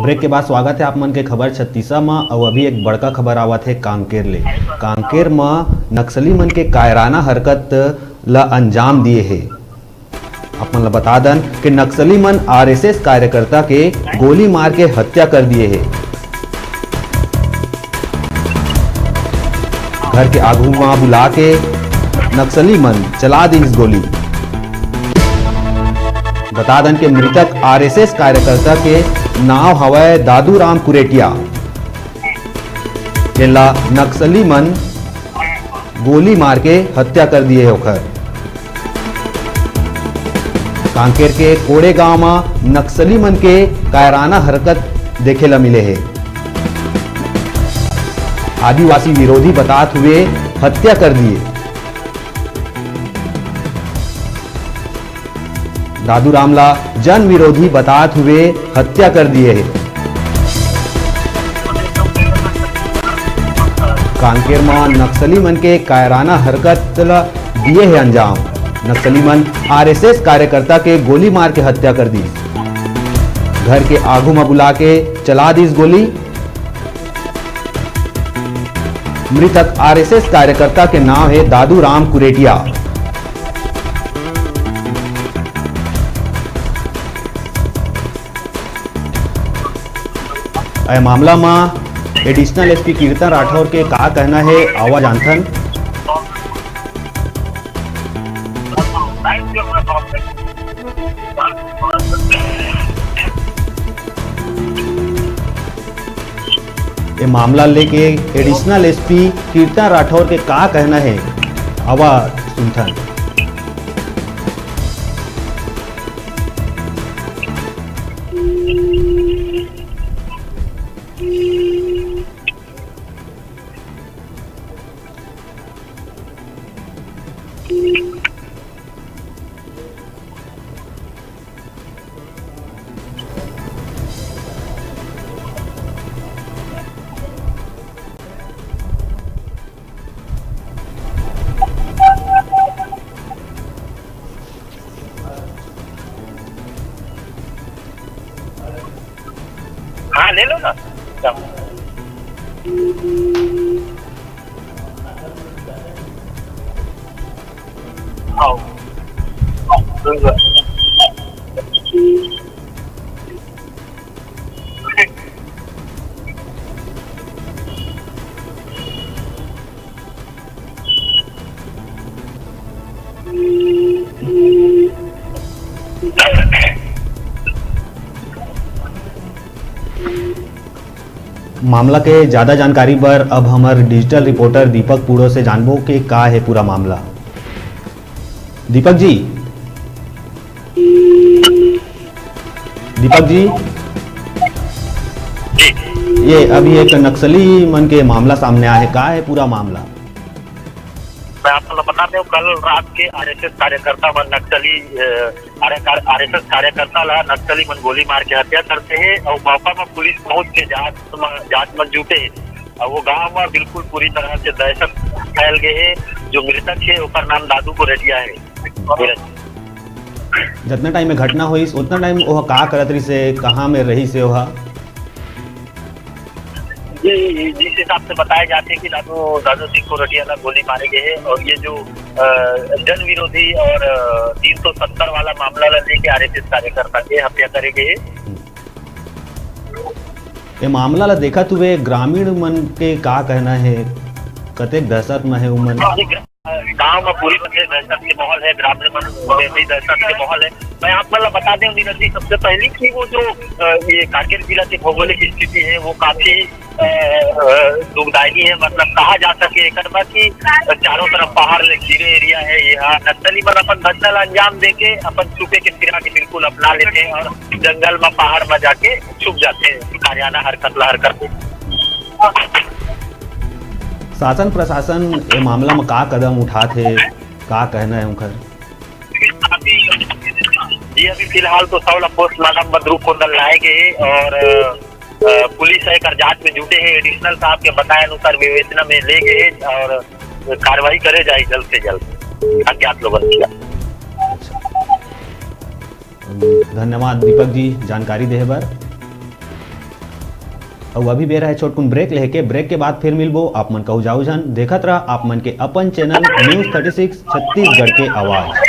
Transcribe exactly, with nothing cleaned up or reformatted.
Break के बाद स्वागत है आप मन के खबर छत्तीसा म। अउ अभी एक बड़का खबर आवत है कांकेर ले। कांकेर म नक्सली मन के कायराना हरकत ल अंजाम दिए हे। आप मन ल बता दन कि नक्सली मन आरएसएस कार्यकर्ता के गोली मार के हत्या कर दिए हे। घर के आगू म बुला के नक्सली मन चला दिस गोली। बता दन कि मृतक आरएसएस कार्यकर्ता के नाव हवय दादू राम कुरेटिया। जेला नक्सली मन गोली मार के हत्या कर दिए हे ओखर। कांकेर के कोड़े गांव म नक्सली मन के कायराना हरकत देखे ल मिले हे। आदिवासी विरोधी बतात हुए हत्या कर दिए। दादू राम ला जन विरोधी बतात हुए हत्या कर दिए हे। कांकेर म नक्सली मन के कायराना हरकत ला दिए हे अंजाम। नक्सली मन आरएसएस कार्यकर्ता के गोली मार के हत्या कर दिस। घर के आगू म बुला के चला दिस गोली। मृतक आरएसएस कार्यकर्ता के नाव हे दादू राम कुरेटिया। ए मामला म एडिशनल एसपी कीर्तन राठौर के का कहना हे, आवा जानथन। ए मामला लेके एडिशनल एसपी कीर्तन राठौर के का कहना हे, आवा सुनथन। हाँ, ले लो ना। जाओ। मामला के ज्यादा जानकारी बर अब हमर डिजिटल रिपोर्टर दीपक पूड़ो से जानबो कि का हे पूरा मामला। दीपक जी, दीपक जी, जी। ये अभी एक नक्सली मन के मामला सामने आए हे, का हे पूरा मामला? मैं आप लोग बता दें, कल रात के आरएसएस कार्यकर्ता व नक्सली, अ, आर-, आरएसएस कार्यकर्ता ला नक्सली मन गोली मार के हत्या करते हैं और मौका में पुलिस पहुंच के जांच म-, जांच में जुटे हैं। और वो गांव में बिल्कुल पूरी तरह से दहशत फैल गए है। जो मृतक है, ओकर नाम दादू गोरेटिया है। जतना टाइम में घटना होइस, उतना टाइम ओह का करत रहिस हे, कहाँ में रहिस हे ओह? जी, जिस हिसाब से बताया जाते हैं कि दादू, दादू सिंह कोरटिया ला गोली मारे गए हैं और ये जो, अ, जन विरोधी और, अ, तीन सौ सत्तर वाला मामला ला लेके आरएसएस कार्यकर्ता के हत्या करे गए हैं। ये मामला ला देखत हुए ग्रामीण मन के का कहना है, कतेक दहशत में है उमन? गांव में पूरी तरह से दहशत के माहौल है, ग्रामीण मन में भी दहशत के माहौल है। मैं आप मतलब बता दें नीरज जी, सबसे पहले कि वो जो, अ, ये कांकेर जिला की भौगोलिक स्थिति है, वो काफी, अ, अ, दुखदायी है। मतलब कहा जा सके एकर बा कि चारों तरफ पहाड़ ले घिरे एरिया है। ये, हाँ, नक्सली मन अपन धंधा ला अंजाम देके अपन छुपे के फिराक बिल्कुल अपना लेते हैं और जंगल में, पहाड़ में जाके छुप जाते हैं, कायराना हरकत ला हरकत। शासन प्रशासन ए मामला में का कदम उठात हे, का कहना है उनकर? जी, अभी फिलहाल तो शव ला पोस्टमार्टम बर रूपकुंडा लाए गए हे और, अ, पुलिस एकर जांच में जुटे हे। एडिशनल साहब के बताए अनुसार विवेचना में ले गए हे और कार्रवाई करे जाए जल्द से जल्द अज्ञात लोगन के खिलाफ। अच्छा। धन्यवाद दीपक जी, जानकारी देहे बर। अउ अभी बेरा है छोटकुन ब्रेक लेके। ब्रेक के बाद फिर मिलबो। आप मन कहू जाऊ झन, देखत रहा आप मन के अपन channel news thirty six Chhattisgarh के आवाज।